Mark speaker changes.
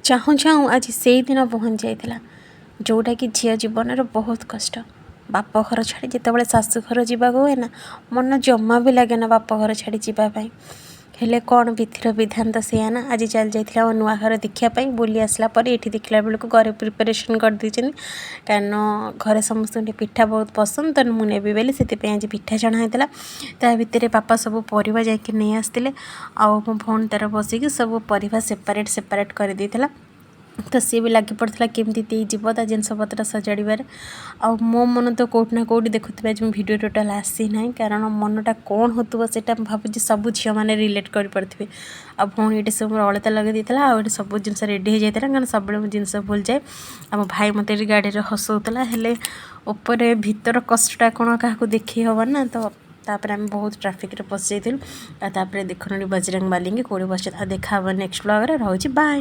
Speaker 1: ଚାହୁଁ ଚାହୁଁ ଆଜି ସେଇଦିନ ପହଞ୍ଚି ଯାଇଥିଲା, ଯେଉଁଟାକି ଝିଅ ଜୀବନର ବହୁତ କଷ୍ଟ। ବାପ ଘର ଛାଡ଼ି ଯେତେବେଳେ ଶାଶୁଘର ଯିବାକୁ ହୁଏ ନା, ମନ ଜମା ବି ଲାଗେ ନା ବାପ ଘର ଛାଡ଼ି ଯିବା ପାଇଁ। ହେଲେ କ'ଣ, ବିଧିର ବିଧାନ ତ ସେଇଆ ନା। ଆଜି ଚାଲି ଯାଇଥିଲା ଆମ ନୂଆ ଘର ଦେଖିବା ପାଇଁ। ବୁଲି ଆସିଲା ପରେ ଏଠି ଦେଖିଲା ବେଳକୁ ଘରେ ପ୍ରିପାରେସନ୍ କରିଦେଇଛନ୍ତି, କାରଣ ଘରେ ସମସ୍ତଙ୍କୁ ଟିକେ ପିଠା ବହୁତ ପସନ୍ଦ, ତ ମୁଁ ନେବି ବୋଲି ସେଥିପାଇଁ ଆଜି ପିଠା ଛଣା ହେଇଥିଲା। ତା ଭିତରେ ବାପା ସବୁ ପରିବା ଯାଇକି ନେଇ ଆସିଥିଲେ ଆଉ ମୋ ଭଉଣୀ ତାର ବସିକି ସବୁ ପରିବା ସେପାରେଟ୍ ସେପାରେଟ୍ କରିଦେଇଥିଲା। ତ ସିଏ ବି ଲାଗି ପଡ଼ିଥିଲା କେମିତି ଦେଇଯିବ ତା ଜିନିଷପତ୍ର ସଜାଡ଼ିବାରେ। ଆଉ ମୋ ମନ ତ କେଉଁଠି ନା କେଉଁଠି ଦେଖୁଥିବେ, ଆଜି ମୋ ଭିଡ଼ିଓ ଟୋଟାଲ୍ ଆସିନାହିଁ, କାରଣ ମନଟା କ'ଣ ହେଉଥିବ, ସେଇଟା ମୁଁ ଭାବୁଛି ସବୁ ଝିଅମାନେ ରିଲେଟ୍ କରିପାରୁଥିବେ। ଆଉ ଭଉଣୀ ଏଠି ସବୁ ମୋର ଅଳତା ଲଗାଇ ଦେଇଥିଲା ଆଉ ଏଠି ସବୁ ଜିନିଷ ରେଡ଼ି ହେଇଯାଇଥିଲା, କାରଣ ସବୁବେଳେ ମୁଁ ଜିନିଷ ଭୁଲିଯାଏ। ଆଉ ମୋ ଭାଇ ମୋତେ ଏଠି ଗାଡ଼ିରେ ହସଉଥିଲା, ହେଲେ ଉପରେ ଭିତର କଷ୍ଟଟା କ'ଣ କାହାକୁ ଦେଖେଇ ହେବ ନା? ତ ତାପରେ ଆମେ ବହୁତ ଟ୍ରାଫିକ୍ରେ ପଶିଯାଇଥିଲୁ। ଆଉ ତାପରେ ଦେଖୁନ, ବଜରଙ୍ଗ ବାଲିଙ୍କି କେଉଁଠି ବସିଛି। ଦେଖା ହେବ ନେକ୍ସଟ ବ୍ଲଗ୍ରେ। ରହୁଛି, ବାଏ।